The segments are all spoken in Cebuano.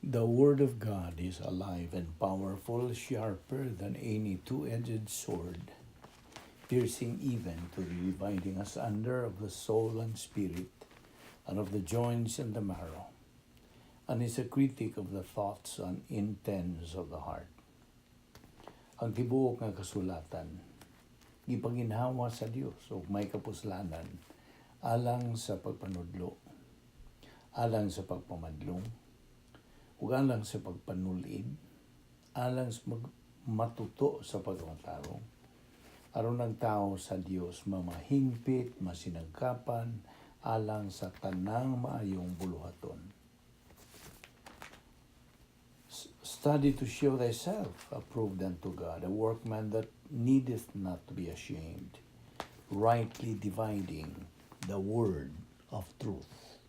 The Word of God is alive and powerful, sharper than any two-edged sword, piercing even to the dividing asunder of the soul and spirit, and of the joints and the marrow, and is a critic of the thoughts and intents of the heart. Ang tibuok nga kasulatan, gipaginhawa sa Dios ug may kapuslanan alang sa pagpanudlo, alang sa pagpamadlong, ug alang sa pagpanulid, alang sa matuto sa pagkamatarong, aron ang tao sa Dios mamahingpit, masinagkapan, alang sa tanang maayong buluhaton. Study to show thyself approved unto God, a workman that needeth not to be ashamed, rightly dividing the word of truth.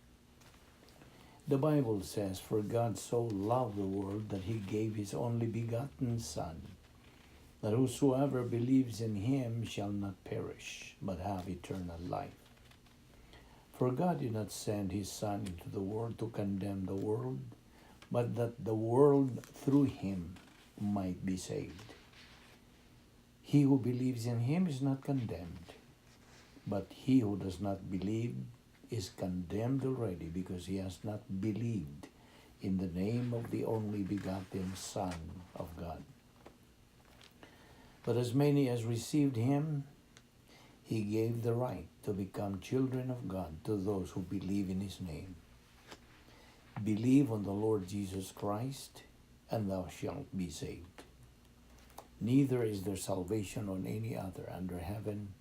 The Bible says, "For God so loved the world that he gave his only begotten Son, that whosoever believes in him shall not perish, but have eternal life. For God did not send his Son into the world to condemn the world, but that the world through him might be saved. He who believes in him is not condemned, but he who does not believe is condemned already, because he has not believed in the name of the only begotten Son of God. But as many as received him, he gave the right to become children of God, to those who believe in his name. Believe on the Lord Jesus Christ, and thou shalt be saved. Neither is there salvation on any other under heaven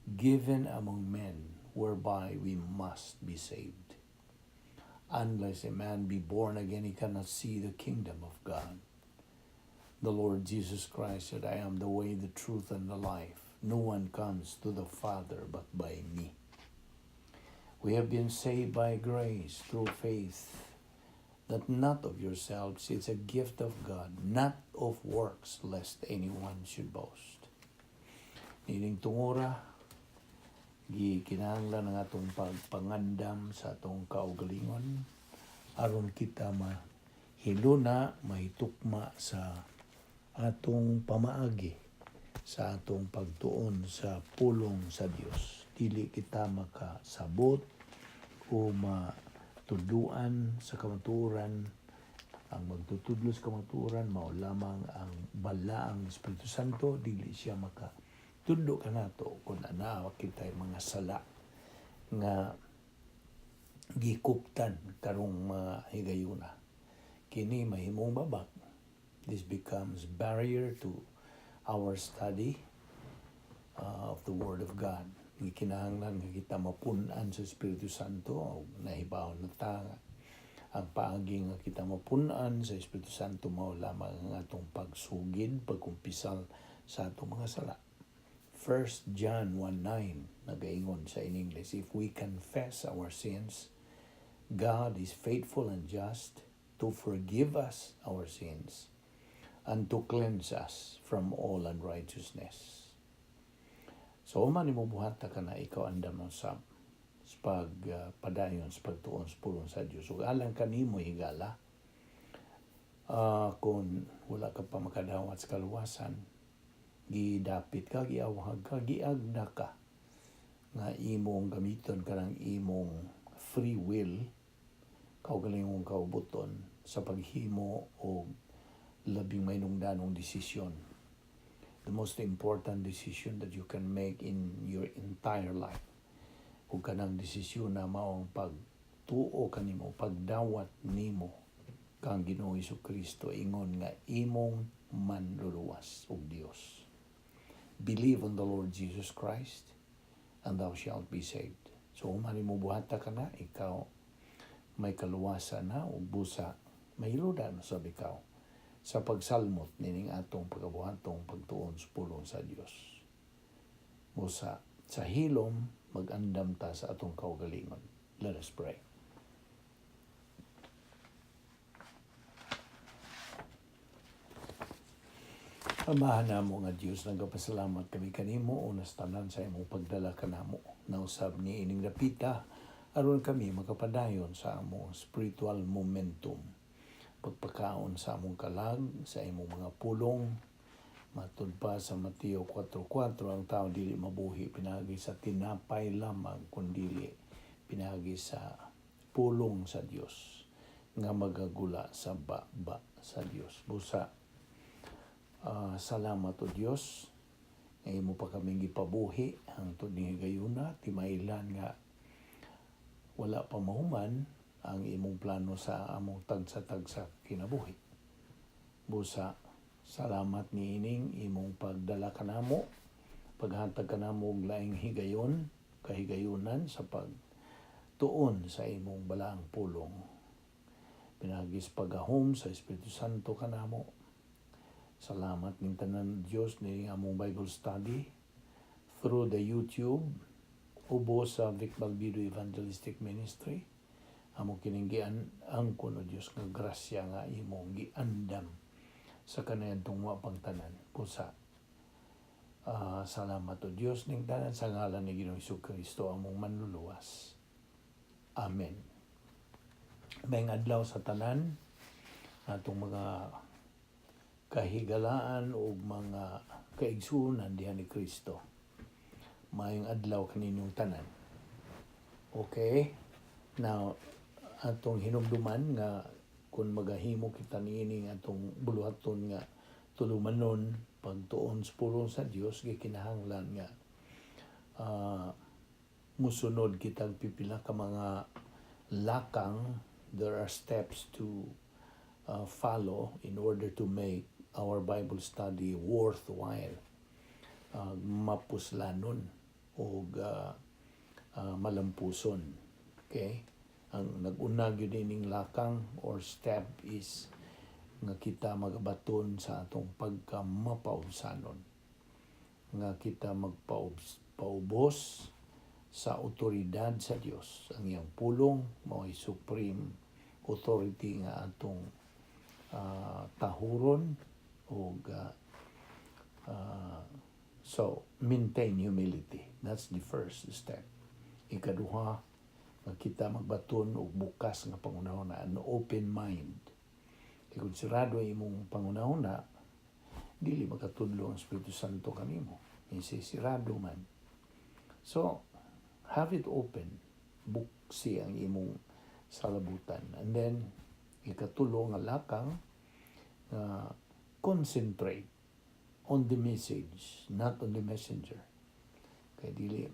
given among men whereby we must be saved. Unless a man be born again, he cannot see the kingdom of God. The Lord Jesus Christ said, 'I am the way, the truth, and the life. No one comes to the Father but by me.' We have been saved by grace through faith, that not of yourselves, it's a gift of God, not of works, lest anyone should boast." Niining tungura, gikinahanglan ang atong pagpangandam sa atong kaugalingon aron kita mahiluna, mahitukma sa atong pamaagi sa atong pagtuon sa pulong sa Dios. Dili kita makasabot o matudluan sa kamatuoran. Ang magtutudlo sa kamatuoran mao lamang ang Balaang Espiritu Santo. Dili siya maka tudlo kanato kung naa kitay mga sala nga gikuptan karong mga higayuna. Kini mahimong babak. This becomes barrier to our study of the Word of God. Gikinahanglan nga kita mapun-an sa Espiritu Santo o nahibaw na ta nga ang paagi nga kita mapun-an sa Espiritu Santo mao lamang ang atong pagsugid, pagkumpisal sa atong mga sala. 1 John 1:9 nagaingon sa in English, "If we confess our sins, God is faithful and just to forgive us our sins and to cleanse us from all unrighteousness." So human nimo buhata ka na, ikaw andam usab sa pagpadayon sa pagtuon sa pulong sa Dios. Ug alang kanimo, higala, kung wala ka pa makadawat sa kaluwasan, gidapit ka, giawhag ka, giagda ka nga imong gamiton kanang imong free will, kaugalingong kaubuton, sa paghimo og labing mahinungdanong desisyon. The most important decision that you can make in your entire life. Ug kanang desisyon na mao ang pagtuo kanimo, pagdawat nimo kang Ginoong Kristo ingon nga imong manluluwas ug Dios. Believe on the Lord Jesus Christ and thou shalt be saved. So human mo buhata ka na, ikaw may kaluwasan na ug busa mahiludan sab ikaw sa pagsalmot nining atong pagabuhatong pagtuon sa pulong sa Dios. Busa sa hilom, mag-andam ta sa atong kaugalingon. Let us pray. Amahan namo nga Dios, nagapasalamat kami kanimo unas tanan sa imong pagdala kanamo. Nausab ni ining dapita aron kami makapadayon sa among spiritual momentum. pagpakaon sa among kalag sa imong mga pulong. Matud pa sa Mateo 4.4, ang tao dili mabuhi pinaagi sa tinapay lamang, kundili pinaagi sa pulong sa Dios nga magagula sa baba sa Dios. Busa salamat, O Dios, nga imo pa kaming gipabuhi hangtod ni higayuna, timailan nga wala pa mahuman ang imong plano sa among tagsa-tagsa kinabuhi. Busa salamat niining imong pagdala kanamo, paghatag kanamo og laing higayon, kahigayunan sa pagtuon sa imong balaang pulong. Pinaagi sa paggahom sa Espiritu Santo kanamo. Salamat ning tanan, Dios, ni among Bible study through the YouTube ubos sa Vic Balbido Evangelistic Ministry. Amo kining gian ang kuno, Dios, nga grasya nga imong giandam sa kanadtong wa pang tanan. Busa salamat, O Dios, ning tanan sa ngalan ni Ginoong Kristo, among manluluwas. Amen. Maayong adlaw sa tanan atong mga kahigalaan ug mga kaigsuonan diha ni Kristo. Maayong adlaw kaninyong tanan. Okay? Now, atong hinumduman nga kung magahimo kita niining atong buluhaton nga tulumanon, pagtuon sa pulong sa Dios, gikinahanglan nga musunod kitang pipila ka mga lakang. There are steps to follow in order to make our Bible study worthwhile, mapuslanon o malampuson. Okay, ang nag-una gyud ining lakang or step is nga kita magabaton sa atong pagkamapaubsanon, nga kita magpaubos paubos sa otoridad sa Dios. Ang iyang pulong mao'y supreme authority nga atong tahuron ug so maintain humility. That's the first step. Ikaduha, nga kita magbaton og bukas nga panghunahuna, an open mind. Kay kung sirado ang imong panghunahuna, dili makatudlo ang Espiritu Santo kanimo. Kasi sirado man. So, have it open. Buksi ang imong salabutan. And then, ikatulo nga lakang, concentrate on the message, not on the messenger. Kay dili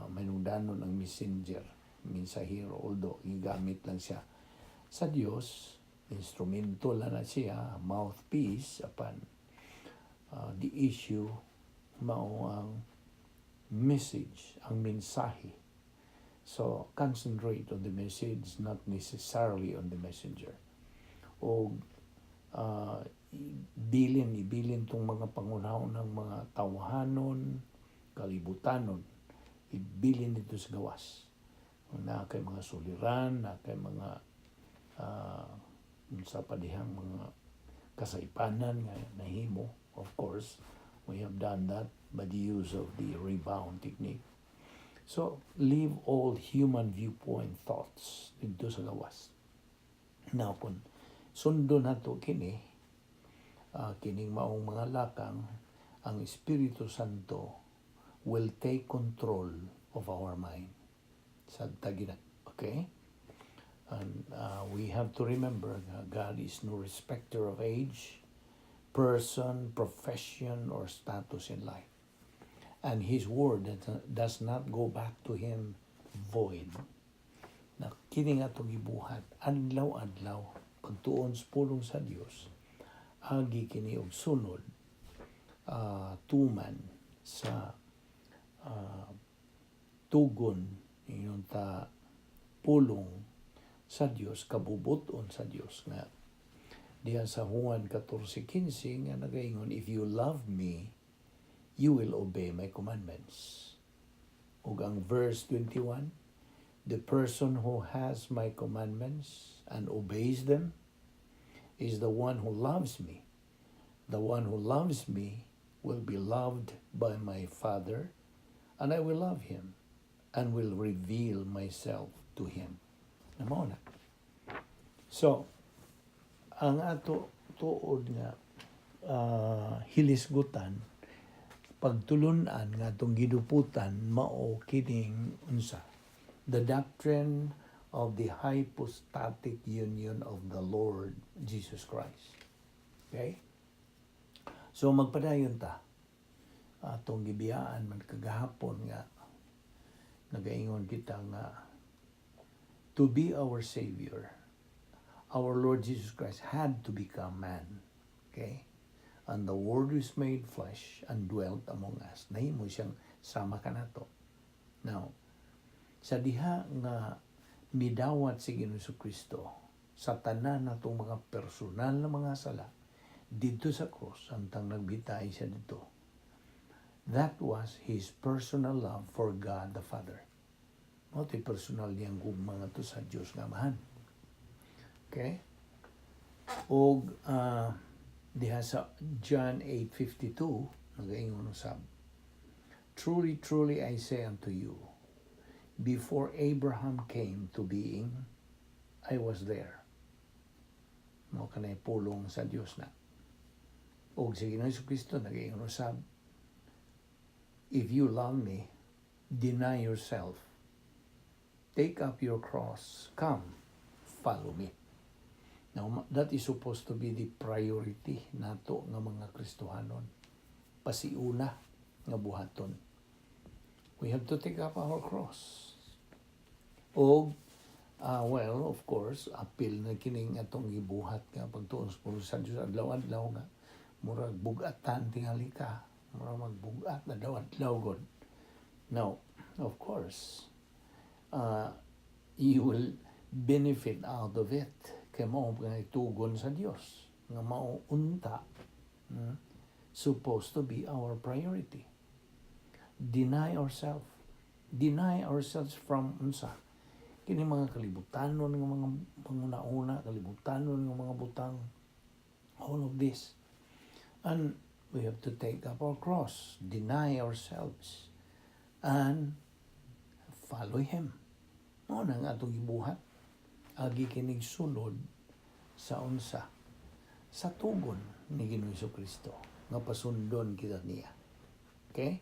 mainungdanon ang messenger, mensahero, although gigamit lang siya sa Dios, instrumento lang na siya, mouthpiece, apan the issue mao ang message, ang mensahe. So, concentrate on the message, not necessarily on the messenger. O bilin, ibilin tong mga panghunahunang mga tawhanon, kalibutanon, ibilin dito sa gawas. Naa kay mga suliran, naa kay mga sa padihang mga kasaypanan nga nahimo. Of course, we have done that by the use of the rebound technique. So, leave all human viewpoint thoughts dito sa gawas. Now, kung sundon nato kini, kining maong mga lakang, ang Espiritu Santo will take control of our mind. Sa tagina. Okay? And we have to remember that God is no respecter of age, person, profession, or status in life. And His word does not go back to Him void. Na kini nga itong gibuhat, adlaw-adlaw, pagtuon sa pulong sa Dios, agi kini og sunod tuman sa tugon ingon ta pulong sa Dios, kabubuton sa Dios nga diha sa Juan 14:15 nga nagaingon, "If you love me, you will obey my commandments." Ug ang verse 21, "The person who has my commandments and obeys them is the one who loves me. The one who loves me will be loved by my Father, and I will love him and will reveal myself to him." Na mao na. So, Ang ato tuod nga hilisgutan, pagtulunan nga atong giduputan, mao kining unsa? The doctrine of the hypostatic union of the Lord Jesus Christ. Okay? So magpadayon ta. Atong gibiyaan man kagahapon nga nagaingon kita nga to be our Savior, our Lord Jesus Christ had to become man. Okay? And the Word is made flesh and dwelt among us. Nahimo siyang sama kanato. Now, sa diha nga midawat si Ginoong Kristo sa tanan natong mga personal na mga sala didto sa cross samtang nagbitay siya didto. That was his personal love for God the Father. Mao to'y personal niyang gugma ngadto sa Dios nga Amahan. Okay? Og diha sa John 8:52, nagaingon usab, "Truly, truly, I say unto you, before Abraham came to being, I was there." Mao kanay pulong sa Dios na. Og si Ginoong Kristo nagaingon usab, "If you love me, deny yourself. Take up your cross. Come, follow me." Now, that is supposed to be the priority nato nga mga Kristohanon. Pasiuna nga buhaton. We have to take up our cross. O, well, of course, apil na kining atong gibuhat nga pagtuon sa pulong sa Diyos adlaw-adlaw nga murag bugatan tingali ka, murag magbugat adlaw-adlaw god. Now, of course, you will benefit out of it kay mao nga itugon sa Dios nga mao unta supposed to be our priority. Deny ourselves. Deny ourselves from unsa? Kini mga kalibutanon nga mga panguna-una, kalibutanon nga mga butang, all of this. And we have to take up our cross, deny ourselves, and follow Him. Mao na nga atong gibuhat. Agi kinig sulod sa unsa? Sa tugon ni Ginoong Kristo nga pasundon kita niya. Okay?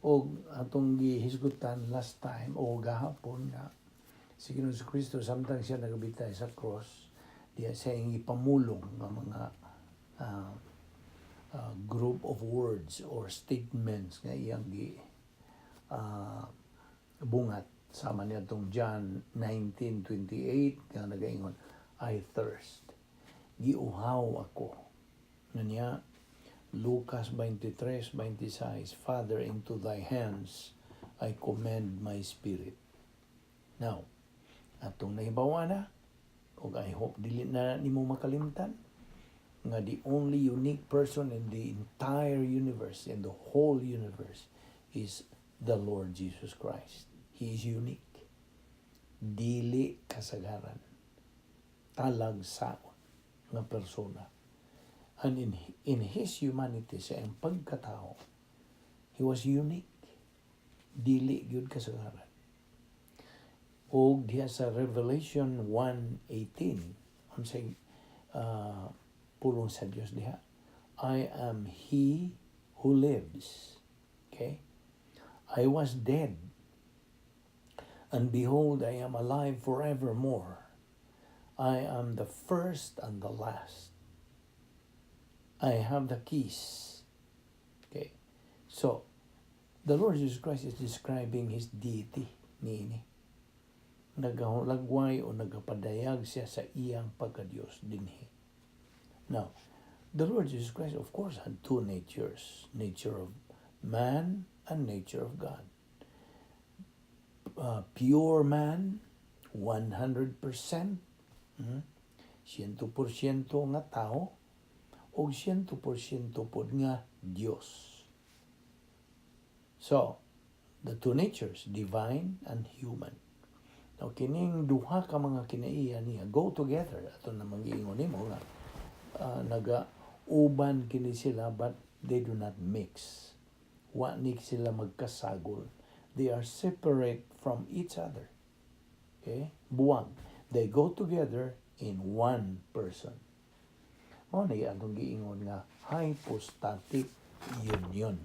O atong gihisgutan last time o gahapon nga si Ginoong Kristo, samtang siya nagabitay sa cross, diya siya iyang ipamulong nga mga group of words or statements nga iyang gi bungat sama niya itong John 19:28 nga nagaingon, "I thirst," giuhaw ako. Niya Lucas 23:26, "Father, into thy hands I commend my spirit." Now, atong nahibawa na ug I hope dili na nimo makalimtan nga the only unique person in the entire universe, in the whole universe, is the Lord Jesus Christ. He is unique. Dili kasagaran. Talagsaon nga persona. And in His humanity, sa iyang pagkatao, He was unique. Dili gyud kasagaran. Og diha sa Revelation 1:18, unsay pulong sa Dios diha? "I am He who lives." Okay? "I was dead, and behold, I am alive forevermore. I am the first and the last. I have the keys." Okay. So, the Lord Jesus Christ is describing His deity niini. Nagahulagway o nagapadayag siya sa iyang pagka-Diyos dinhi. Now, the Lord Jesus Christ, of course, had two natures: nature of man and nature of God. Pure man, 100%, 100% nga tao, o 100% pod nga Diyos. So, the two natures, divine and human. Now, kining duha ka mga kinaiya niya go together. Ato na giingon nimo nga naga-uban kini sila, but they do not mix. Wa ni sila magkasagol. They are separate from each other. Okay? Buwag. They go together in one person. Mao na atong giingon nga hypostatic union.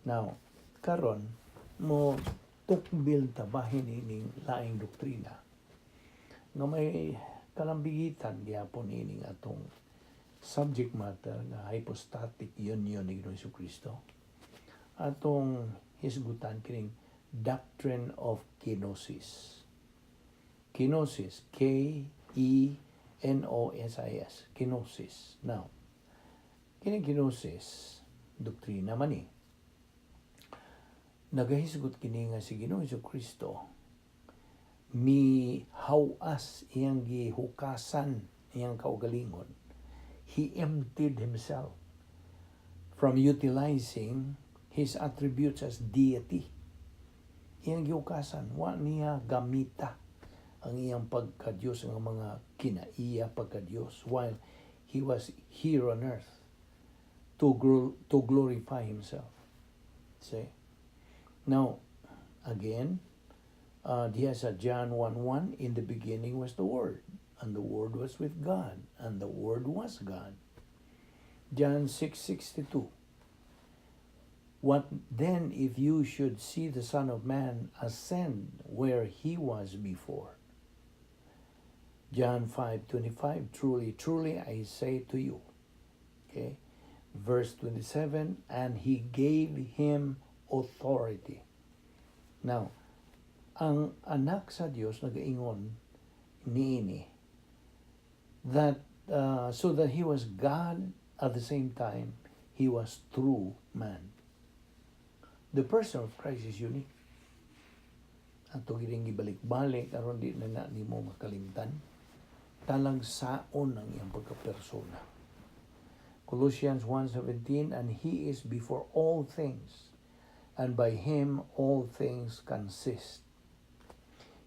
Now, karon mo tukbil ta bahin ining laing doktrina nga may kalambigitan gihapon ining atong subject matter nga hypostatic union ni Ginoong Kristo. Atong hisgutan kining doctrine of kenosis. Kenosis, kenosis, kenosis. Now, kining kenosis, doktrina man ni. Nagahisgot kini nga si Ginoong Kristo mihawas, iyang gihukasan iyang kaugalingon. He emptied himself from utilizing his attributes as deity. Iyang gihukasan, wa niya gamita ang iyang pagka-Diyos, ang mga kinaiya pagka-Diyos while he was here on earth to glorify himself. See? Now, again, diha sa John 1:1, "In the beginning was the Word, and the Word was with God, and the Word was God." John 6:62, "What then if you should see the Son of Man ascend where he was before?" John 5:25, "Truly, truly, I say to you." Okay. Verse 27, "And he gave him authority." Now, ang anak sa Dios nagaingon niini that so that he was God, at the same time he was true man. The person of Christ is unique. Ato gining gibalik-balik aron di na na nimo makalimtan. Talagsaon ang iyang pagkapersona. Colossians 1:17, "And he is before all things, and by him all things consist."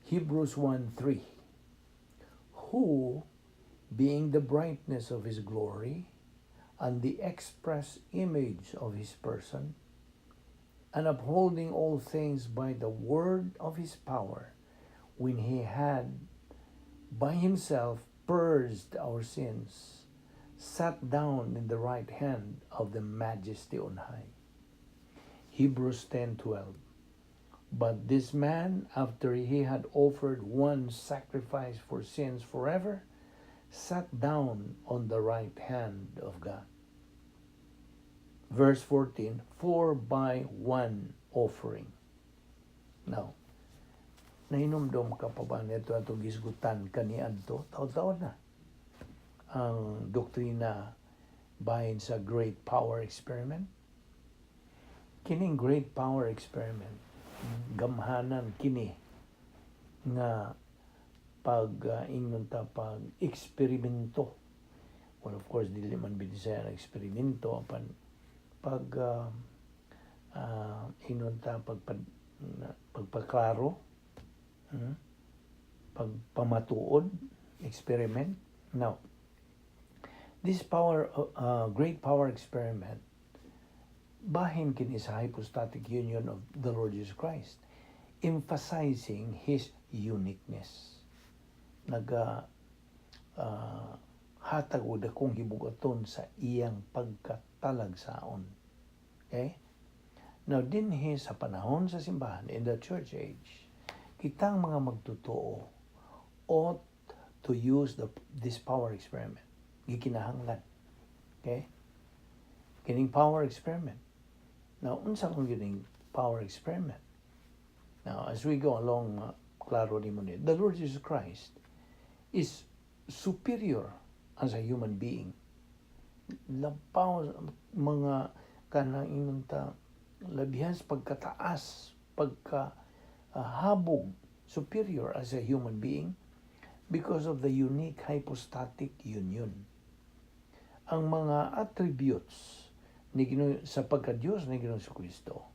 Hebrews 1:3, "Who, being the brightness of his glory, and the express image of his person, and upholding all things by the word of his power, when he had by himself purged our sins, sat down in the right hand of the Majesty on high." Hebrews 10:12, "But this man, after he had offered one sacrifice for sins forever, sat down on the right hand of God." Verse 14, "For by one offering." Now, nahinumdom ka pa ba nito atong gisgutan kaniadto? Taon-taon na ang doktrina bahin sa great power experiment. Kining great power experiment, gamhanan kini nga pag ingnon ta pag eksperimento. Well, of course, dili man binisaya ang eksperimento, apan pag ingnon ta pagpaklaro, pagpamatuod, experiment. Now, this power great power experiment bahin kini sa hypostatic union of the Lord Jesus Christ, emphasizing his uniqueness. Naga hatag og dakong hibugaton sa iyang pagkatalagsaon. Okay? Now, dinhi sa panahon sa simbahan, in the church age, kitang mga magtotoo ought to use this power experiment. Gikinahanglan. Okay? Kining power experiment. Now, unsa kung kining power experiment? Now, as we go along, klaro nimo ni, the Lord Jesus Christ is superior as a human being. Labaw mga kanang ingon ta labihan sa pagkataas, pagka habog, superior as a human being because of the unique hypostatic union. Ang mga attributes ni Ginoo sa pagka-Dios ni Ginoong Kristo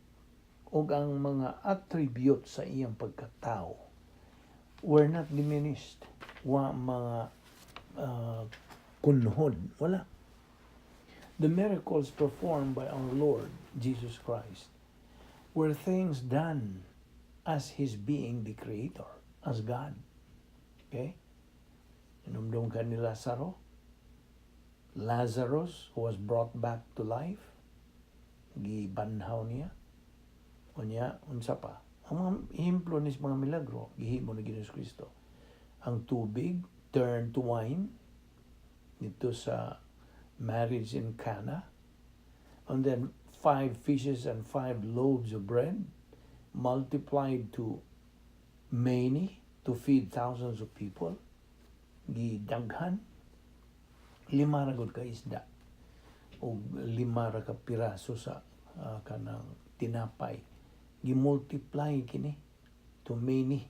ug ang mga attributes sa iyang pagkatao were not diminished. Wa mga kunhod, wala. The miracles performed by our Lord Jesus Christ were things done as His being the Creator, as God. Okay? Hinumdum ka ni Lazaro? Lazarus, who was brought back to life, gibanhaw niya. Unya, unsa pa? Ang mga ehemplo ni sa mga milagro, gihimo ni Ginoong Kristo. Ang tubig turned to wine dito sa marriage in Cana. And then five fishes and five loaves of bread multiplied to many to feed thousands of people. Gidaghan. Lima ra gud ka isda o lima ra ka piraso sa kanang tinapay. Gimultiply kini to many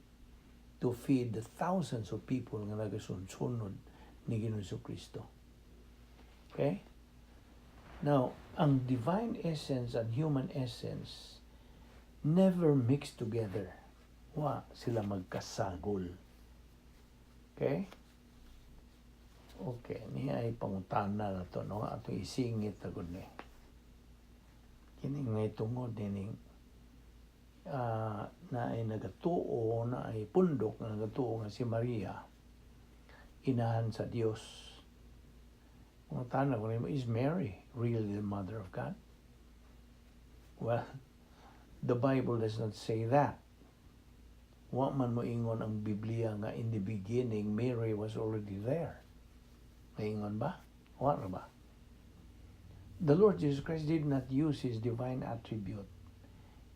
to feed the thousands of people nga nagasunod ni Ginoong Kristo. Okay? Now, ang divine essence and human essence never mix together. Wa sila magkasagol. Okay? Okay, niya ay pangutana na to, no? Ato isingit agad ni. Kini ngay tungod nining na ay nagatuo, na ay pundok nga nagatuo nga si Maria inahan sa Dios. Pangutana ko nimo, is Mary really the mother of God? Well, the Bible does not say that. Wa man mo ingon ang Biblia nga in the beginning Mary was already there. Maingon ba? Wa ra ba? The Lord Jesus Christ did not use his divine attribute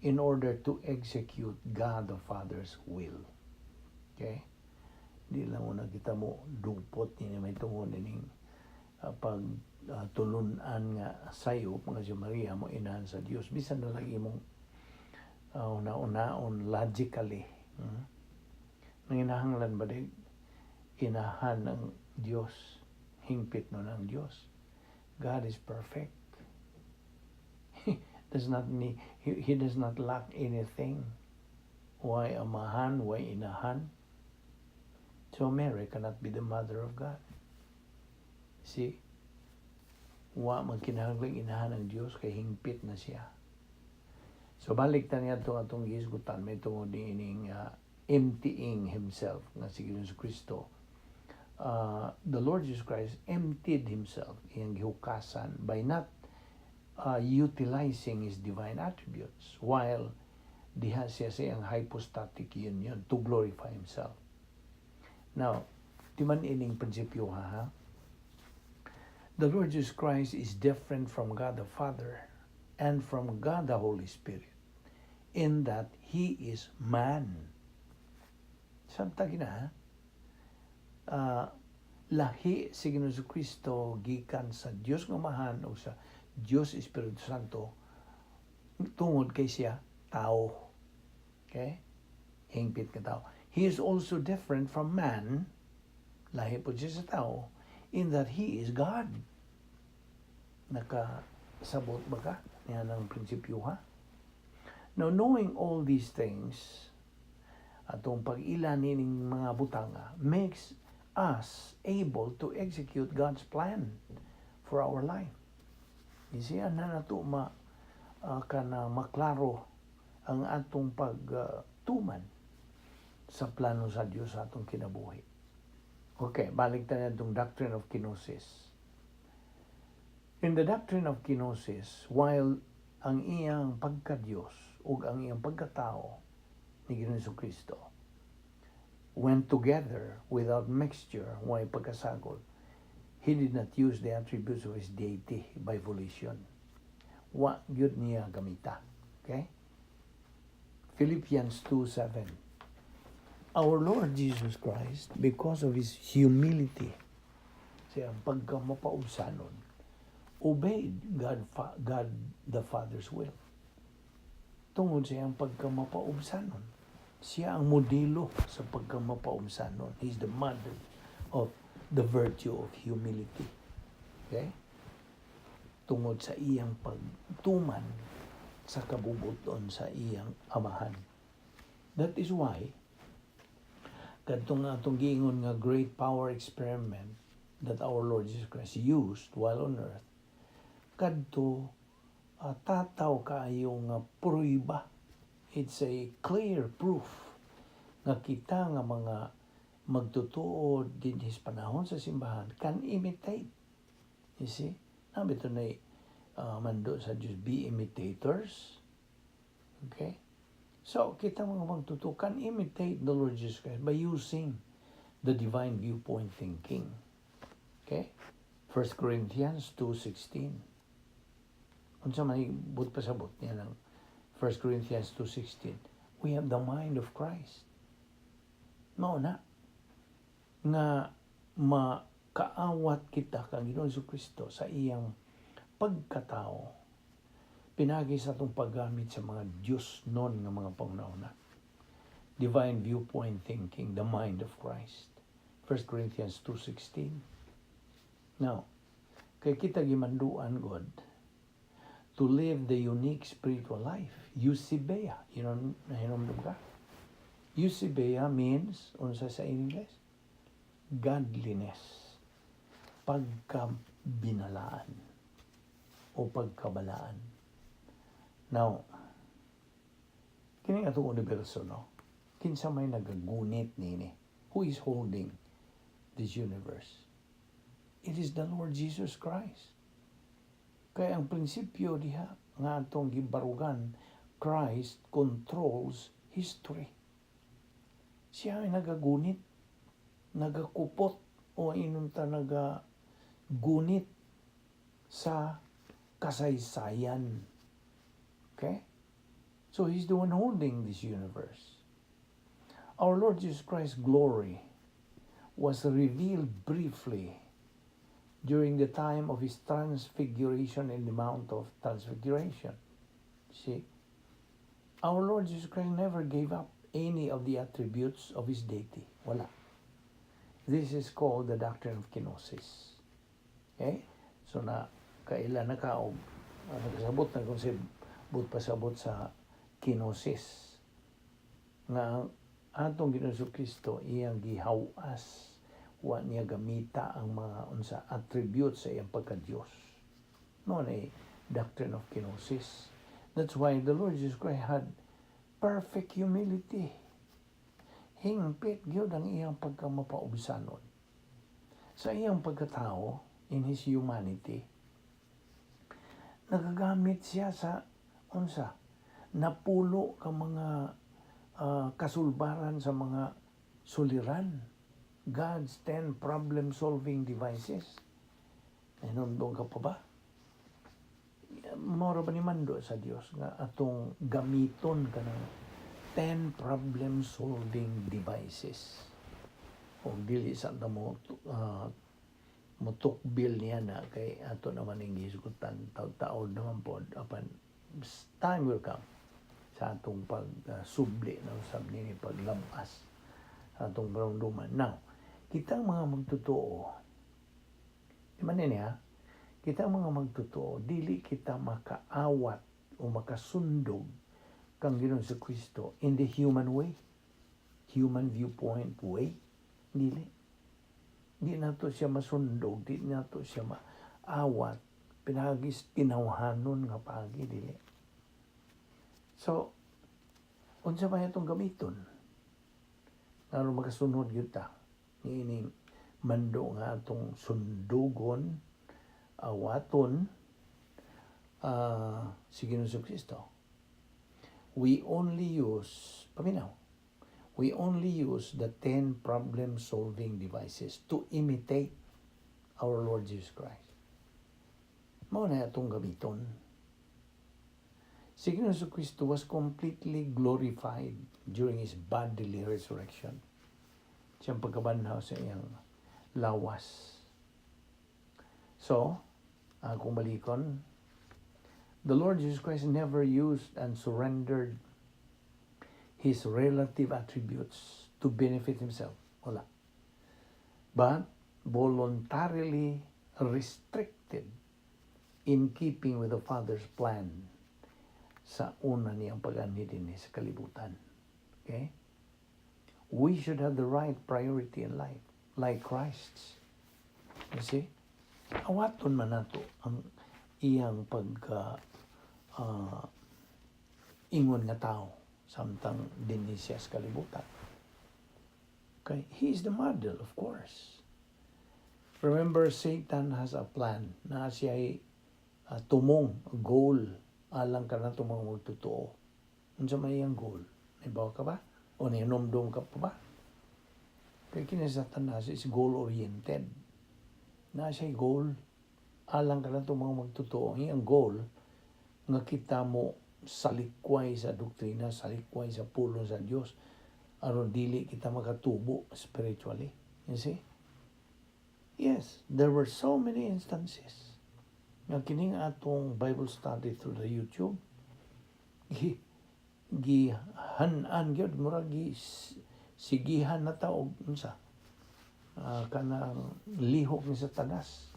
in order to execute God the Father's will. Okay? Di lang una kita mo dupot ni may tungod ining pag tulunan nga sayop nga si Maria mo inahan sa Dios, bisan na lang imong una-unaon logically. Nanginahanglan ba di inahan ng Dios? Hingpit no ng Dios. God is perfect. He does not lack anything. Why amahan, why inahan? So Mary cannot be the mother of God. See? Wa magkinahanglang inahan ng Dios kay hingpit na siya. So balik ta niya itong atong gihisgutan may tungod niining emptying himself nga si Ginoong Kristo. The Lord Jesus Christ emptied himself, iyang gihukasan by not utilizing his divine attributes while diha siya sa iyang hypostatic union to glorify himself. Now, di man ining prinsipyo ha? The Lord Jesus Christ is different from God the Father and from God the Holy Spirit in that He is man. Sabta gina ha? Lahi si Ginoong Kristo gikan sa Dios nga Amahan o sa Dios Espiritu Santo tungod kay siya tao. Okay? Hingpit ka tao. He is also different from man, lahi po siya sa tao, in that He is God. Nakasabot ba ka? Yan ang prinsipyo ha? Now, knowing all these things, atong pag-ila nining mga butanga, makes us able to execute God's plan for our life. You see, ana na to ma kana maklaro ang atong pagtuman sa plano sa Dios sa atong kinabuhi. Okay, balik tayo itong doctrine of kenosis. In the doctrine of kenosis, while ang iyang pagka-Diyos ug ang iyang pagkatao ni Ginoong Kristo went together without mixture, way pagkasagol, He did not use the attributes of His deity by volition. Wa gyud niya gamita. Okay? Philippians 2:7. Our Lord Jesus Christ, because of His humility, siya ang pagkamapaubsanon, obeyed God the Father's will. Tungod sa iyang pagkamapaubsanon. Siya ang modelo sa pagkamapaubsanon. He's the model of the virtue of humility. Okay? Tungod sa iyang pagtuman sa kabubuton sa iyang amahan. That is why kadtong atong giingon nga great power experiment that our Lord Jesus Christ used while on earth, kadto tataw kaayo nga pruiba. It's a clear proof nga kita nga mga magtutuo dinhi sa panahon sa simbahan can imitate You see? Naa bitaw na mando sa Diyos, be imitators. Okay? So, kita mga magtotoo can imitate the Lord Jesus Christ by using the divine viewpoint thinking. Okay? 1 Corinthians 2:16. Unsa may buot pasabot niya ng 1 Corinthians 2:16? We have the mind of Christ. Mao na nga makaawat kita kang Ginoong Kristo sa iyang pagkatao pinagi sa atong paggamit sa mga Diyos non nga mga panghuna. Divine viewpoint thinking, the mind of Christ. 1 Corinthians 2:16. Now, kay kita gimanduan God to live the unique spiritual life. Eusebeia. Nahinomdom ka? Eusebeia means, unsa sa English? Godliness. Pagkabinalaan o pagkabalaan. Now, kini atong universo, no? Kinsa may nagagunit nini? Who is holding this universe? It is the Lord Jesus Christ. Kaya ang prinsipyo diha nga atong gibarugan, Christ controls history. Siya ay nagagunit, nagakupot o inunta nagagunit sa kasaysayan. Okay? So he's the one holding this universe. Our Lord Jesus Christ's glory was revealed briefly during the time of his transfiguration in the Mount of Transfiguration. See, our Lord Jesus Christ never gave up any of the attributes of his deity. Wala. This is called the doctrine of kenosis. Okay? So na kaila na ka og nakasabot na kung si buot pasabot sa kenosis nga ang atong Ginoong Kristo iyang gihawas, wa niya gamita ang mga unsa attributes sa iyang pagka-Diyos. No na doctrine of kenosis. That's why the Lord Jesus Christ had perfect humility. Hingpit gyud ang iyang pagkamapaubsanon. Sa iyang pagkatao, in his humanity, nagagamit siya sa unsa 10 ka mga kasulbaran sa mga suliran. God's 10 problem-solving devices. Nahinumdom ka pa ba? Mora ba ni mando sa Dios nga atong gamiton ka ng 10 problem-solving devices? O dili sa ta mo motukbil niya na kay ato naman ang gihisgutan, taod-taod naman pod, apan time will come sa atong pagsubli na usab nini, paglabas sa atong panumduman. Now, kitang mga magtotoo, di man nini ha, kita mga magtotoo, dili kita makaawat o makasundog kang Ginoong Kristo in the human way, human viewpoint way. Dili. Di nato siya masundog, di nato siya maawat, pinaagi sa tinawhanon nga paagi, dili. So, unsa man itong gamiton? Ngano makasunod gyud ta niining mando nga atong sundugon, awaton si Ginoong Kristo? We only use, paminaw, we only use the 10 problem-solving devices to imitate our Lord Jesus Christ. Mao na atong gamiton. Si Ginoong Kristo was completely glorified during His bodily resurrection. Siyang pagkabanhaw sa iyang lawas. So, kung balikon, the Lord Jesus Christ never used and surrendered His relative attributes to benefit Himself. Wala. But voluntarily restricted in keeping with the Father's plan sa una niyang pag-anhi dinhi sa kalibutan. Okay? We should have the right priority in life, like Christ's. You see? Awaton man nato ang iyang pagka ingon nga tao samtang dinhi siya sa kalibutan. Okay? He is the model, of course. Remember, Satan has a plan na siya ay tumong, goal, alang kanato mga magtotoo. Unsa may iyang goal? Nahibaw ka ba? O ninomdom ka pa ba? Kay kini Satanas is goal-oriented. Na siya goal alang kanato mga magtotoo. Ang iyang goal nga kita mo salikway sa doktrina, salikway sa pulong sa Dios aron dili kita makatubo spiritually. You see? Yes, there were so many instances nga kining atong Bible study through the YouTube gi gihanan gyud, murag gi sigihan na ta og unsa, kanang lihok ni Satanas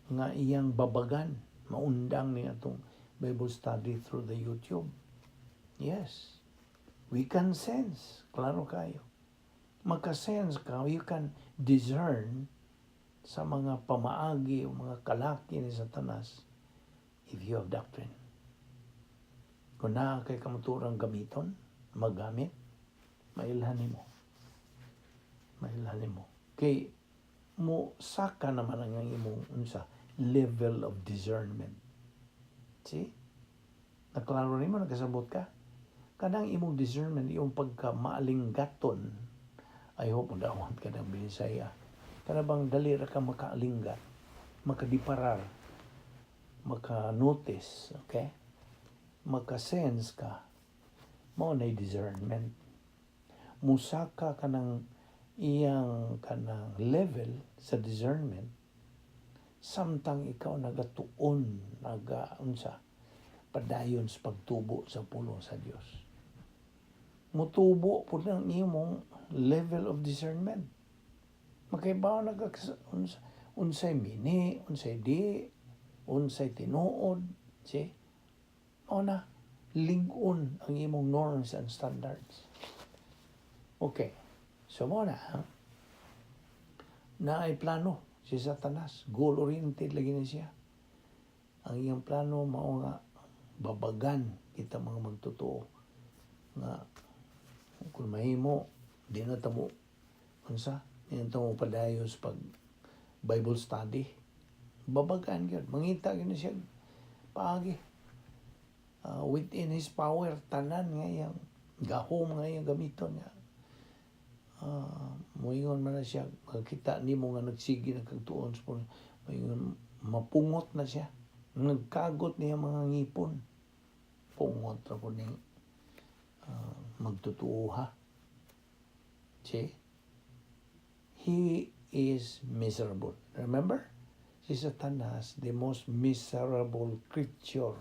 nga iyang babagan, maundang ni atong Bible study through the YouTube. Yes, we can sense, klaro kayo. Maka-sense ka, you can discern sa mga pamaagi o mga kalaki ni Satanas if you have doctrine. Kung naa kay kamatuorang gamiton, magamit, mailhan nimo. Mailhan nimo. Kay mo saka naman ang imong unsa, level of discernment. See? Naklaro nimo, nagkasabot ka. Kanang imong discernment, imong pagka maalinggaton, I hope mo dawat ka ng Binisaya. Kana bang dali ra ka makaalinggat, makadiparar, maka-notice, okay? Maka-sense ka, mao na discernment. Musaka ka ng iyang kanang level sa discernment samtang ikaw nagatuon, naga unsa, padayon sa pagtubo sa pulong sa Dios, mutubo pud ang imong level of discernment. Makaibaw na ka unsa, unsay mini, unsay di, unsay tinuod. See, mao na lig-on ang imong norms and standards. Okay, so mao na, ha? Naay plano si Satanas. Goal oriented lagi ni siya. Ang iyang plano mao nga babagan kita mga magtotoo nga kung mahimo di na ta mo unsa, di na ta mo padayon sa pag Bible study. Babagan gyud, mangita gyud na siya paagi within his power, tanan nga iyang gahom nga iyang gamiton nga moingon man na siya, makita nimo nga nagsige na kag tuon sa puno, moingon, mapungot na siya, nagkagot niya mga ngipon, pungot ra po ning magtotoo ha. See, he is miserable. Remember, si Satanas, the most miserable creature.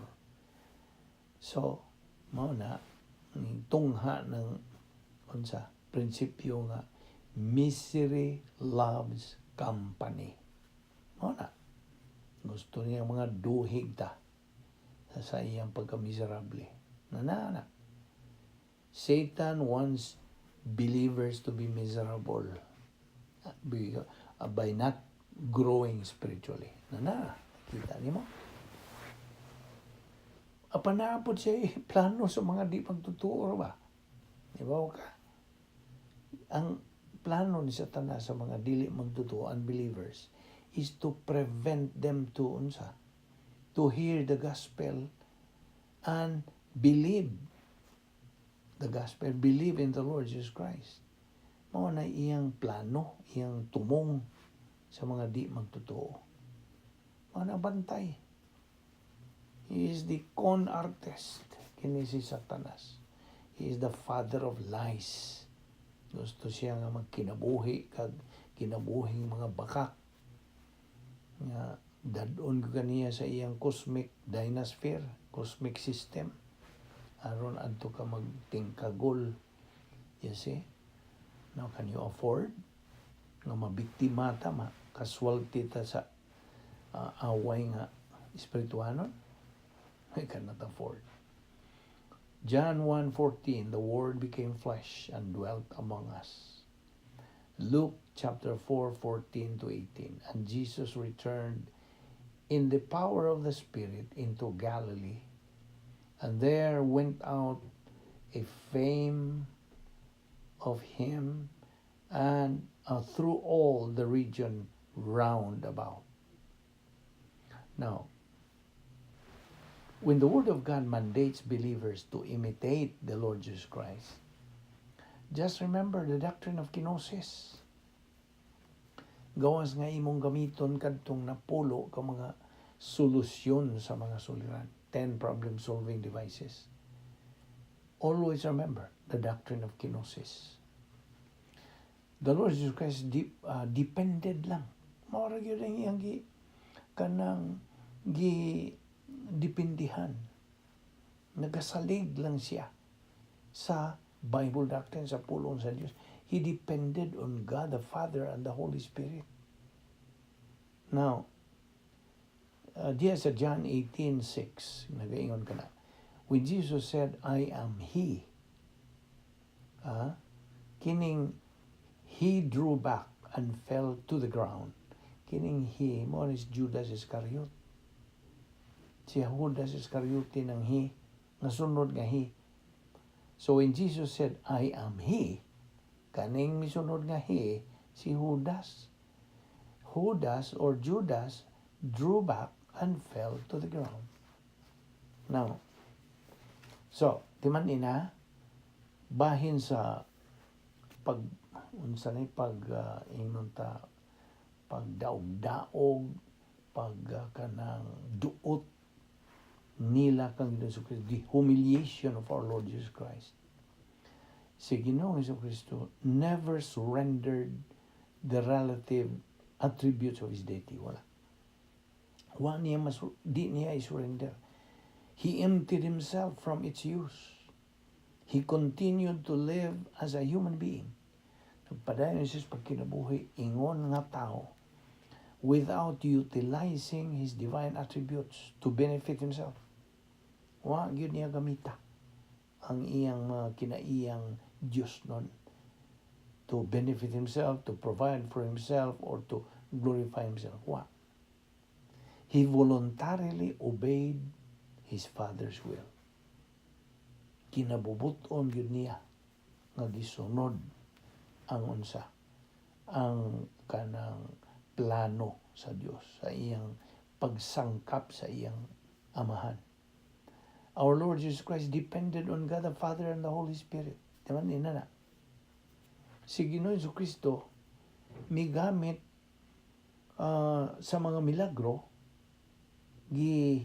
So mao na ang tungha ng unsa, prinsipyo nga misery loves company. Mao na gusto niya mga duhig ta sa iyang pagka-miserable na na na. Satan wants believers to be miserable by not growing spiritually. Na na, kita nimo? Apan naa pod siya plano sa mga di pagtotoo ba? Di ba ka? Ang plano ni Satanas sa mga dili magtotoo, unbelievers, is to prevent them to unsa? To hear the gospel and believe the gospel, believe in the Lord Jesus Christ. Mao na iyang plano, iyang tumong sa mga di magtotoo. Mao na bantay. He is the con artist. Kini si Satanas. He is the father of lies. Gusto siya nga magkinabuhi kag kinabuhing mga bakak nga dad-on ko kaniya sa iyang cosmic dynasphere, cosmic system. Aron adto ka magtingkagol. You see? Now, can you afford nga mabiktima ta, ma casualty ta sa away nga espirituhanon? We cannot afford. John 1:14, "The Word became flesh and dwelt among us." Luke chapter 4:14 to 18, "And Jesus returned in the power of the Spirit into Galilee, and there went out a fame of him and through all the region Round about. Now, when the Word of God mandates believers to imitate the Lord Jesus Christ, just remember the doctrine of kenosis. Gawas nga imong gamiton kadtong napulo ka mga solusyon sa mga suliran, 10 problem-solving devices. Always remember the doctrine of kenosis. The Lord Jesus Christ depended lang. Mao ra gyud ang iyang gi kanang gi depindihan. Nagasalig lang siya sa Bible doctrine, sa pulong sa Diyos. He depended on God the Father and the Holy Spirit. Now, diya sa John 18:6, nagaingon kana. When Jesus said, "I am He," kining "he drew back and fell to the ground." Kining "he," mao ni Judas Iscariot. Si Judas Iscariote ng "he," nga sunod nga "he." So when Jesus said, "I am He," kaning misunod nga "he," si Judas. Judas or Judas drew back and fell to the ground. Now, so, timan ina, bahin sa pag, unsa ni pag ingnon ta, pagdaog-daog, pag kanang duot nila kang Ginoong Kristo, the humiliation of our Lord Jesus Christ. Si Ginoong Kristo never surrendered the relative attributes of His deity. Wala. Wa niya mas, di niya i-surrender. He emptied Himself from its use. He continued to live as a human being. Nagpadayon siya sa pagkinabuhi, ingon nga tao, without utilizing His divine attributes to benefit Himself. Wa gyud niya gamita ang iyang mga kinaiyang Diyos nun to benefit himself, to provide for himself, or to glorify himself. Wa. He voluntarily obeyed His Father's will. Kinabubuton gyud niya nga gisunod ang unsa, ang kanang plano sa Dios sa iyang pagsangkap sa iyang Amahan. Our Lord Jesus Christ depended on God the Father and the Holy Spirit. Di ba? Nina na. Si Ginoong Kristo migamit sa mga milagro, gi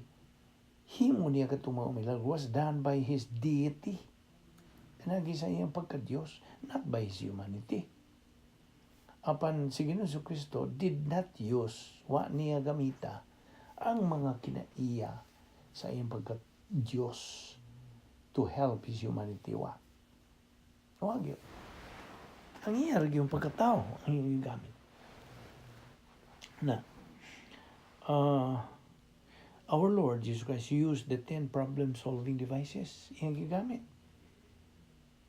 himo niya katong mga milagro was done by His deity. Pinagi sa iyang pagka-Diyos, not by His humanity. Apan si Ginoong Kristo did not use, wa niya gamita ang mga kinaiya sa iyang pagka-Diyos to help His humanity. Wa. Wa gyud. Ang iya ra yung pagkatao ang iyang gamit. Na, our Lord Jesus Christ used the 10 problem-solving devices iyang gigamit.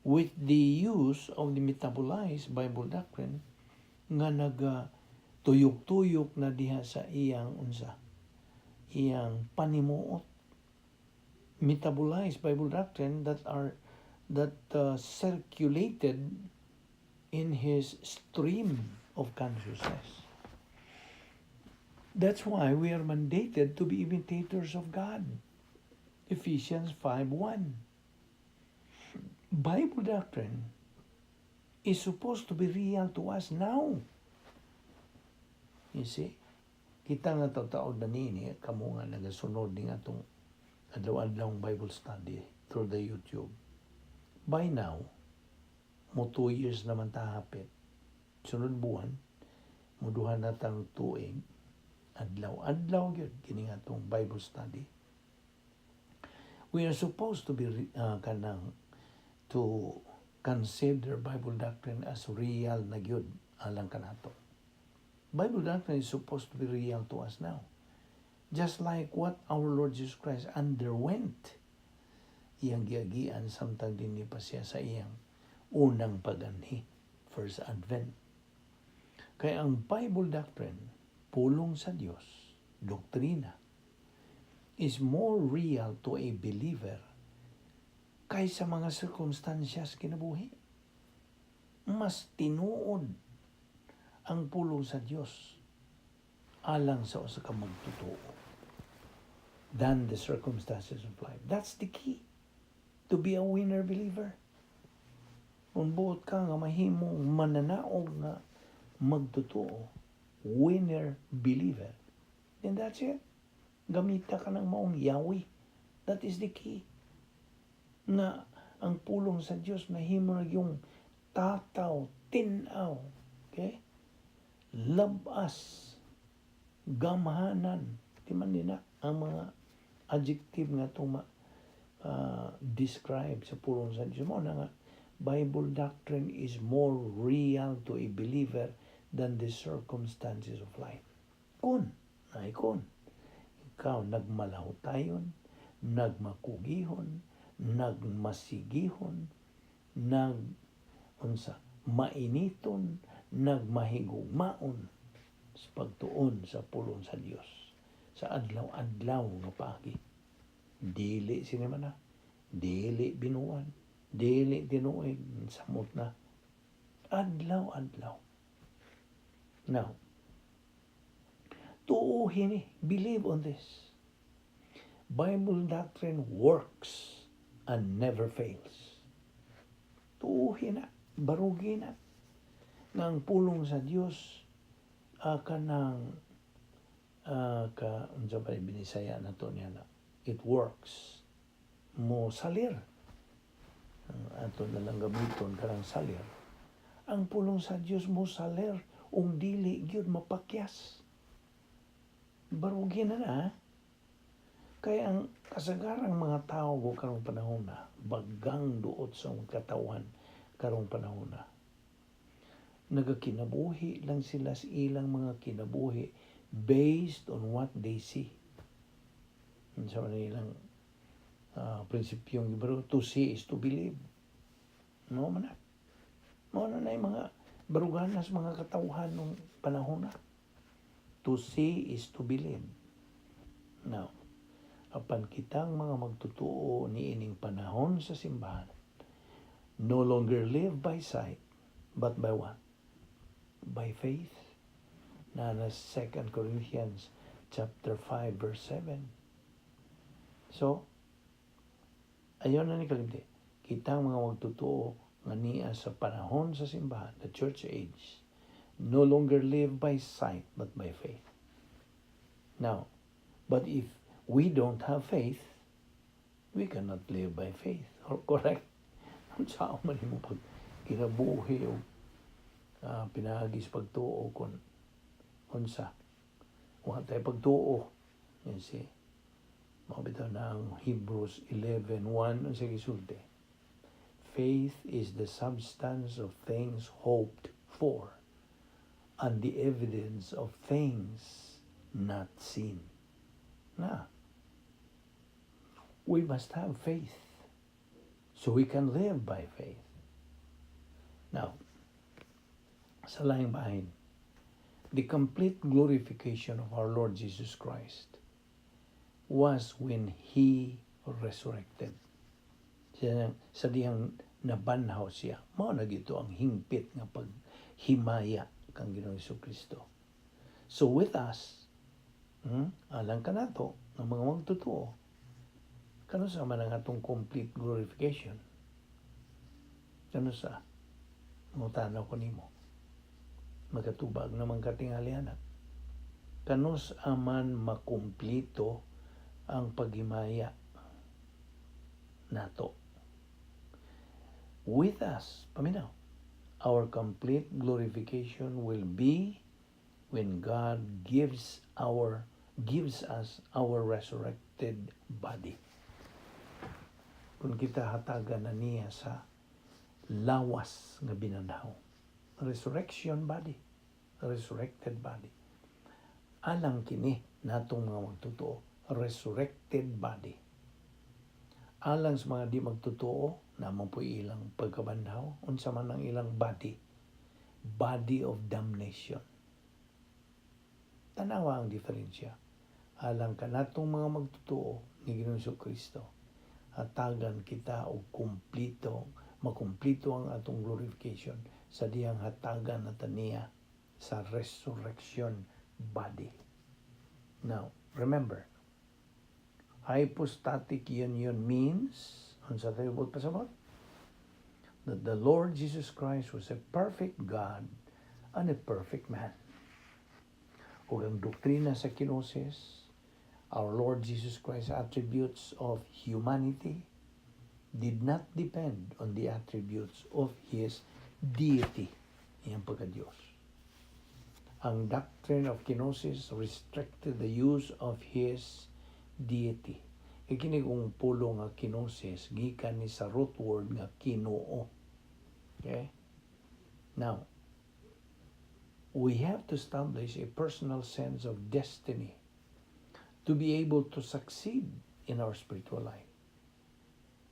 With the use of the metabolized Bible doctrine nga naga tuyok-tuyok na diha sa iyang unsa, iyang panimuot, metabolized Bible doctrine that circulated in His stream of consciousness. That's why we are mandated to be imitators of God. Ephesians 5:1. Bible doctrine is supposed to be real to us now. You see? Kita nga tao na nini, kamo nga nagasunod ni atong adlaw-adlaw Bible study through the YouTube. By now, mo 2 years naman ta hapit. Sunod buwan, muduha na tang tuig, adlaw-adlaw gyud kini nga atong Bible study. We are supposed to be kanang to consider Bible doctrine as real na gyud alang kanato. Bible doctrine is supposed to be real to us now. Just like what our Lord Jesus Christ underwent, iyang giagian samtang dinhi pa siya sa iyang unang paganhi, first advent. Kaya ang Bible doctrine, pulong sa Dios, doktrina, is more real to a believer kaysa mga sirkumstansyas kinabuhi. Mas tinuod ang pulong sa Dios. alang sa usa ka magtotoo than the circumstances of life. That's the key to be a winner believer. Kung buot ka nga mahimong mananaog nga magtotoo, winner believer, then that's it. Gamita ka ng maong yawi. That is the key. Nga ang pulong sa Dios mahimo na yung tataw, tinaw, okay? Labas, gamhanan, di man nila ang mga adjective nga itong describe sa pulong sa Diyos. Mao na nga, Bible doctrine is more real to a believer than the circumstances of life. Kung, ay kung, ikaw nagmalahutayon, nagmakugihon, nagmasigihon, nag unsa, mainiton, nagmahigugmaon sa pagtuon sa pulong sa Dios sa adlaw-adlaw nga paagi. Dili sinema na, dili binuan, dili tinuig, samot na. Adlaw-adlaw. Now, tuuhin ni, believe on this. Bible doctrine works and never fails. Tuuhin na, barugi na. Nga ang pulong sa Dios kanang ka unsa pa binisaya na to niya na it works mo salir. Ang ato na lang gamiton kanang salir. Ang pulong sa Dios mo salir ung dili gyud mapakyas. Barugi na na, ha? Kaya ang kasagarang mga tao ko karong panahon na, bagang duot sa mga katawan karong panahon na, nagakinabuhi lang sila sa ilang mga kinabuhi based on what they see. Sa ilang prinsipyong gibaro, to see is to believe. Mao man na. Mao na na yung mga baruganas mga katawhan nung panahon na. To see is to believe. Now, apan kitang mga magtotoo niining panahon sa simbahan, no longer live by sight, but by what? By faith. Na na 2 Corinthians chapter 5 verse 7. So, ayon na ni kalimti, kitang mga magtotoo nga niya sa panahon sa simbahan, the church age, no longer live by sight but by faith. Now, but if we don't have faith, we cannot live by faith. Or correct? Unsa man nimo pag kinabuhi o pinaagi sa pagtuo kung unsa wa tay pagtuo? You see? Mao bitaw na ang Hebrews 11:1, unsa gisulti? Faith is the substance of things hoped for and the evidence of things not seen. Na, we must have faith so we can live by faith. Now, sa laing bahin, the complete glorification of our Lord Jesus Christ was when He resurrected. Sa dihang nabanhaw siya, mao na gito ang hingpit nga paghimaya kang Ginoong Kristo. So with us, alang kanato ng mga magtotoo, kano sa man ang atong complete glorification? Kano sa? Mangutana ko nimo. Magatubag naman katingali ana. Kanus aman makumplito ang paghimaya nato? With us, paminaw, our complete glorification will be when God gives us our resurrected body. Kung kita hatagan na niya sa lawas nga binanhaw. Resurrection body. Resurrected body. Alang kini natong mga magtotoo, resurrected body. Alang sa mga di magtotoo, naman po ilang pagkabanhaw, unsa man ang ilang body, body of damnation. Tanawa ang diferensya. Alang kanatong mga magtotoo ni Ginoong Kristo, hatagan kita og kumplito, makumplito ang atong glorification sa dihang hatagan na niya sa resurrection body. Now, remember, hypostatic union means, unsa tayo buot pasabot? That the Lord Jesus Christ was a perfect God and a perfect man. Ug ang doktrina sa kenosis, our Lord Jesus Christ's attributes of humanity did not depend on the attributes of His deity, iyang pagka-Diyos. Ang doctrine of kenosis restricted the use of His deity. E kini kung pulong nga kenosis, gikan ni sa root word nga kinoo. Okay? Now, we have to establish a personal sense of destiny to be able to succeed in our spiritual life.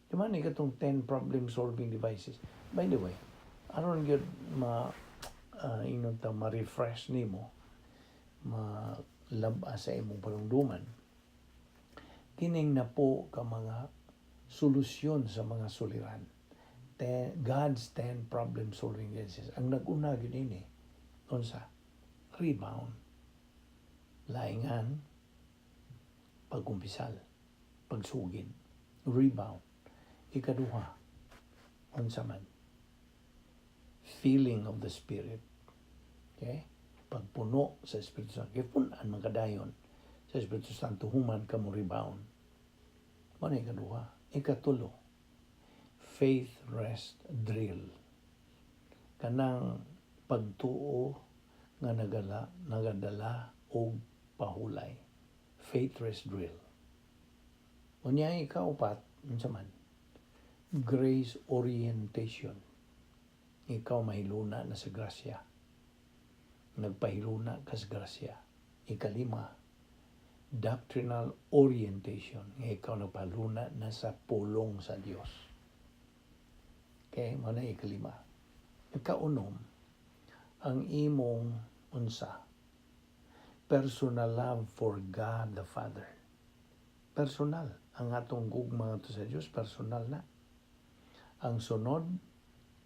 Di man ni katong 10 problem-solving devices. By the way, aron gyud ma ingon ta ma-refresh nimo, malab sa imong panumduman, kining napo ka mga solusyon sa mga suliran. God's 10 problem solving devices. Ang nag-una gyud ini unsa? Rebound. Laingan, pagkumpisal, pagsugid, rebound. Ikaduha, unsa man? Filling of the Spirit. Okay? Pagpuno sa Espiritu Santo. Kay punan man kadayon sa Espiritu Santo human ka mo rebound. Mao na ikaduha. Ikatulo, faith rest drill. Kanang pagtuo nga nagadala og pahulay. Faith rest drill. Unya ikaupat, unsa man? Grace orientation. Ikaw mahiluna na sa grasya. Nagpahiluna ka sa grasya. Ikalima, doctrinal orientation. Nga ikaw nagpahiluna na sa pulong sa Dios. Okay, mao na ikalima. Ikaunom, ang imong unsa? Personal love for God the Father. Personal. Ang atong gugma ngadto sa Dios, personal na. Ang sunod,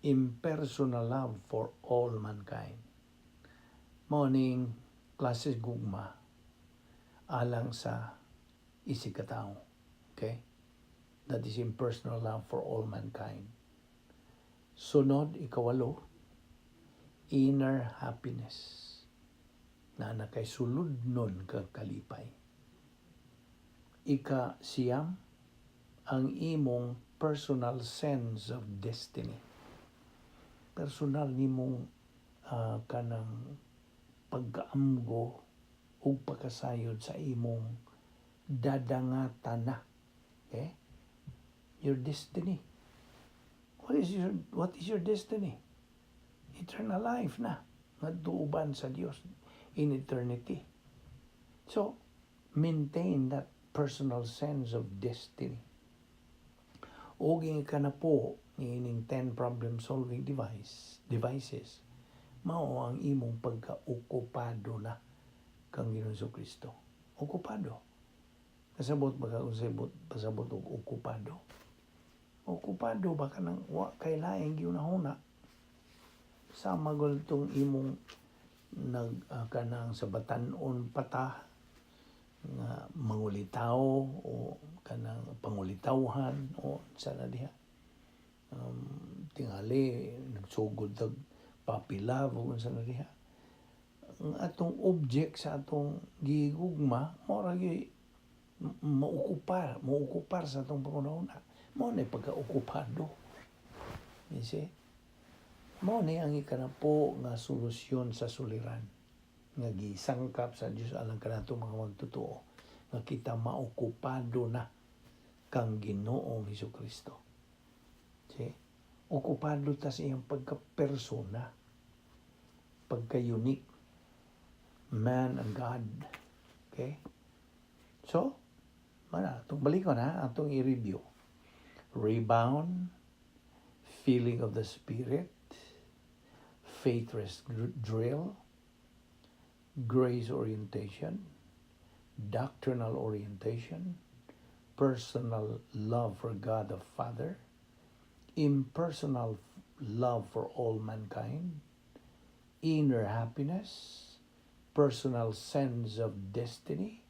impersonal love for all mankind. Mao ning klase gugma alang sa isig ka. Okay? That is impersonal love for all mankind. Sunod, ikawalo, inner happiness. Na nakay suludnon kag kalipay. Ika siyam, ang imong personal sense of destiny. Personal nimong kanang pagkaamgo ug pagkasayod sa imong dadangatan na. Okay? Your destiny. What is your destiny? Eternal life na. Ngadto uban sa Dios in eternity. So, maintain that personal sense of destiny. Ug ikanapo niining 10 problem solving devices mao ang imong pagka-okupado na kang Ginoong Kristo. Okupado. Kasabot ba ka kung sabot, pasabot og okupado? Okupado ba ka nang wa kay laing giunahuna? Sama gud tong imong nag kanang sa batan-on pata nga mangulitaw o kanang pangulitawhan o sa na diha. Tingali nagsugod tag puppy love o unsa na diha. Ang atong object sa atong gigugma mao ra gyud maokupar sa atong panghuna-huna. Mao na pagka-okupado. You see? Mao ni ang ikanapo nga solusyon sa suliran nga gisangkap sa Dios alang kanato mga magtotoo nga kita maokupado na kang Ginoong Hesus Kristo. See? Okupado ta sa iyang pagka-persona, pagka-unique, man and God. Okay? So, mana, atong balikon ha, atong i-review. Rebound, filling of the Spirit, faith rest drill, grace orientation, doctrinal orientation, personal love for God the Father, impersonal love for all mankind, inner happiness, personal sense of destiny,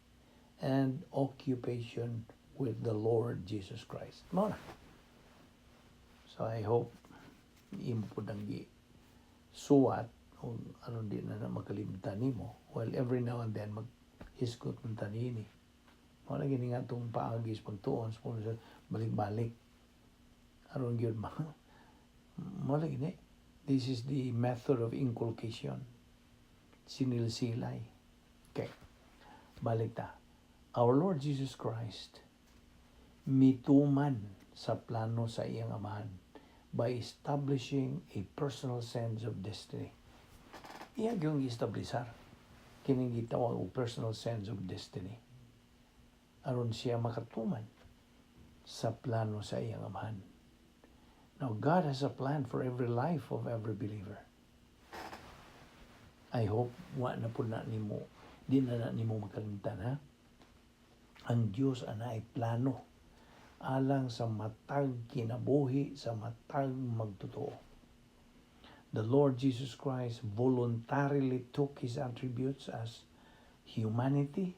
and occupation with the Lord Jesus Christ. Mao na. So I hope imo pud ang gi suwat kung aron di na na makalimtan nimo. Well, every now and then maghisgot man ta niini. Mao na gini nga atong paagi sa pagtuon sa balik-balik. Aron gyud ma mao lagi ni. This is the method of inculcation. Sinilsilay. Okay. Balik ta. Our Lord Jesus Christ mituman sa plano sa iyang Amahan by establishing a personal sense of destiny. Iya gyung gi-establisar kining gitawag og personal sense of destiny aron siya makatuman sa plano sa iyang Amahan. Now, God has a plan for every life of every believer. I hope wa na pud na nimo, di na na nimo makalimtan, ha. Ang Dios anay plano alang sa matag kinabuhi sa matag magtotoo. The Lord Jesus Christ voluntarily took his attributes as humanity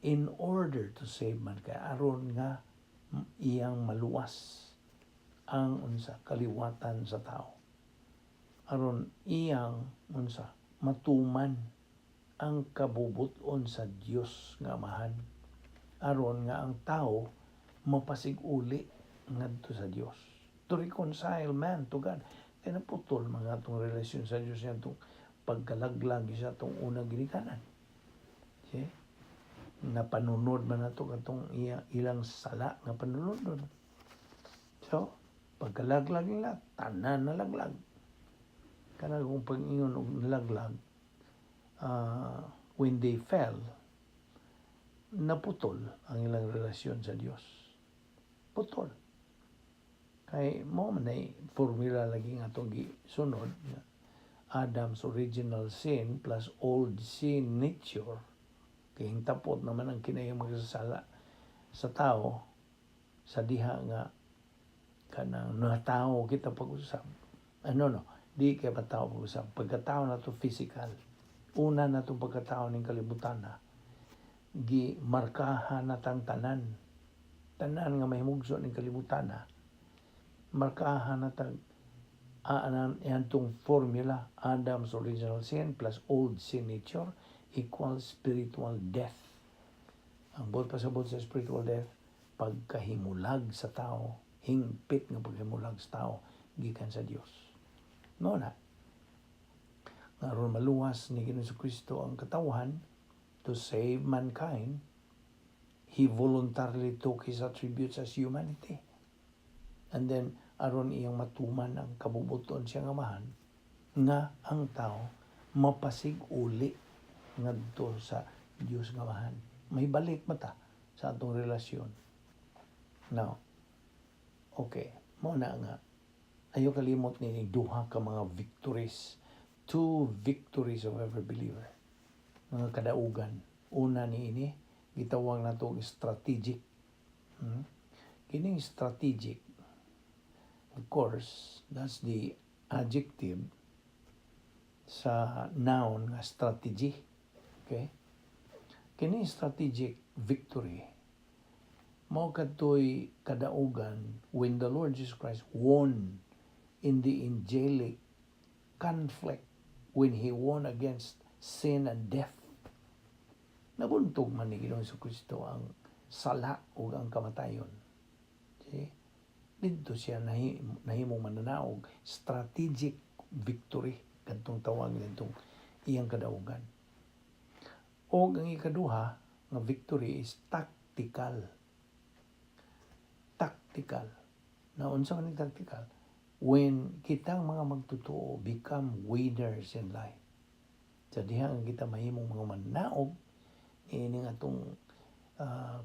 in order to save mankind, aron nga iyang maluwas ang unsa, kaliwatan sa tao, aron iyang unsa, matuman ang kabubuton sa Dios nga Amahan, aron nga ang tao mapasig-uli ngadto sa Dios, to reconcile man to God, kay naputol mga atong relasyon sa Dios atong pagkalaglag sa atong unang ginikanan. See? Napanunod man nato katong iya, ilang sala nga panunodon. So, pagkalaglag nila, tanan nalaglag. Kanang kung pag-ingon og nalaglag, when they fell, naputol ang ilang relasyon sa Dios. Putol. Kay mao man ay formula lagi nga atong gisunod nga Adam's original sin plus old sin nature. Kay tapot naman ang kinahiyang magsasala sa tao sa diha nga kanang natao kita pag-usab. Ano no, di kay patao pag-usab. Pagkatao na to physical. Una na itong pagkatao ning kalibutan na gi markahan na tang tanan. Tanan nga mahimugso ning kalibutan na markahan na tag aanan tong formula, Adam's original sin plus old sin nature equals spiritual death. Ang buot pasabot sa spiritual death, pagkahimulag sa tao, hingpit nga pagkahimulag sa tao gikan sa Dios. No na. Nga aron maluwas ni Ginoong Kristo ang katawhan, to save mankind, he voluntarily took his attributes as humanity. And then aron iyang matuman ang kabubuton siyang Amahan nga ang tao mapasig-uli ngadto sa Dios nga Amahan. May balik mata sa atong relasyon. Now, okay, mao na nga ayo kalimot ni duha ka mga victories, two victories of every believer. Mga kadaugan. Una ni ini gitawag nato og strategic. Kining strategic, of course, that's the adjective sa noun nga strategy. Okay? Kini strategic victory mao kadtoy kadaugan when the Lord Jesus Christ won in the angelic conflict, when he won against sin and death. Nabuntog man ni Ginoong Kristo ang sala ug ang kamatayon. See? Didto siya nahimong mananaog, strategic victory kadtong tawag nitong iyang kadaugan. Og ang ikaduha nga victory is tactical. Tactical. Na unsa man ning tactical? When kitang mga magtotoo become winners in life. Sa diha nga kita mahimong mga mananaog niining atong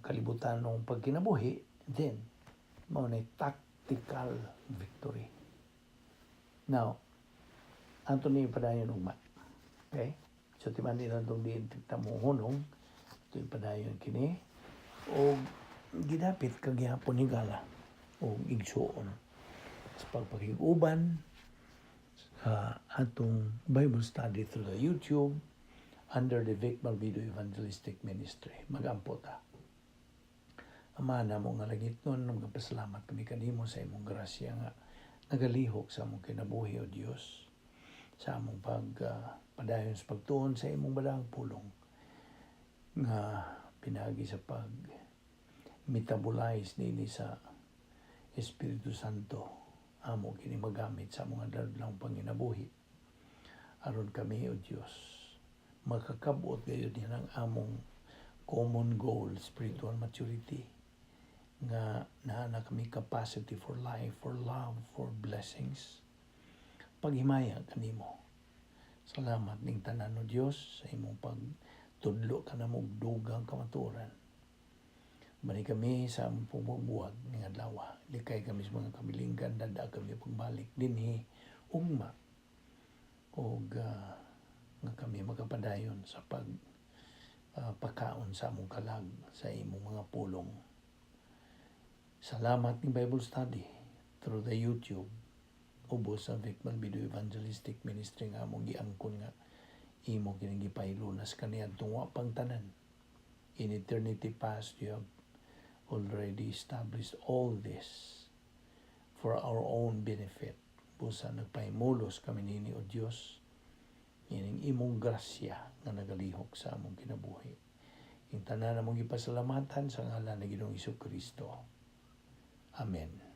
kalibutanong pagkinabuhi, then mao na tactical victory. Now, ato ni padayon ugma. Okay? So timan nila itong diin kita mo hunong, ito padayon kini o gidapit kagihapon higala o igsuon sa pagpakig-uban sa atong Bible study through the YouTube. Under the Vic Balbido Evangelistic Ministry. Magampo ta. Ama namo nga langitnon, magpasalamat kami kanimo sa imong grasya nga nagalihok sa among kinabuhi, O Dios, sa among pag padayon sa pagtuon sa imong balaang pulong nga pinagi sa pag metabolize nini sa Espiritu Santo, amo kini magamit sa among adlaw panginabuhi aron kami, O Dios, makakabot gayud ng among common goal, spiritual maturity, nga naa na kami capacity for life, for love, for blessings. Paghimaya kanimo. Salamat ning tanan, O Dios, sa imong pagtudlo kanamo og dugang kamatuoran. Bani kami sa among pagbubuhat ning adlaw. Likay kami sa mga kabilinggan, dada kami pagbalik dinhi ugma og nga kami makapadayon sa pag pakaon sa among kalag sa imong mga pulong. Salamat ning Bible study through the YouTube ubos sa Vic Balbido Evangelistic Ministry nga among giangkon nga imo kining gipailunas kaniadtong wa pang tanan. In eternity past, you have already established all this for our own benefit. Busa nagpahimulos kami nini, O Dios, ining imong grasya nga nagalihok sa among kinabuhi. Ing tanan among gipasalamatan sa ngalan ni Ginoong Kristo. Amen.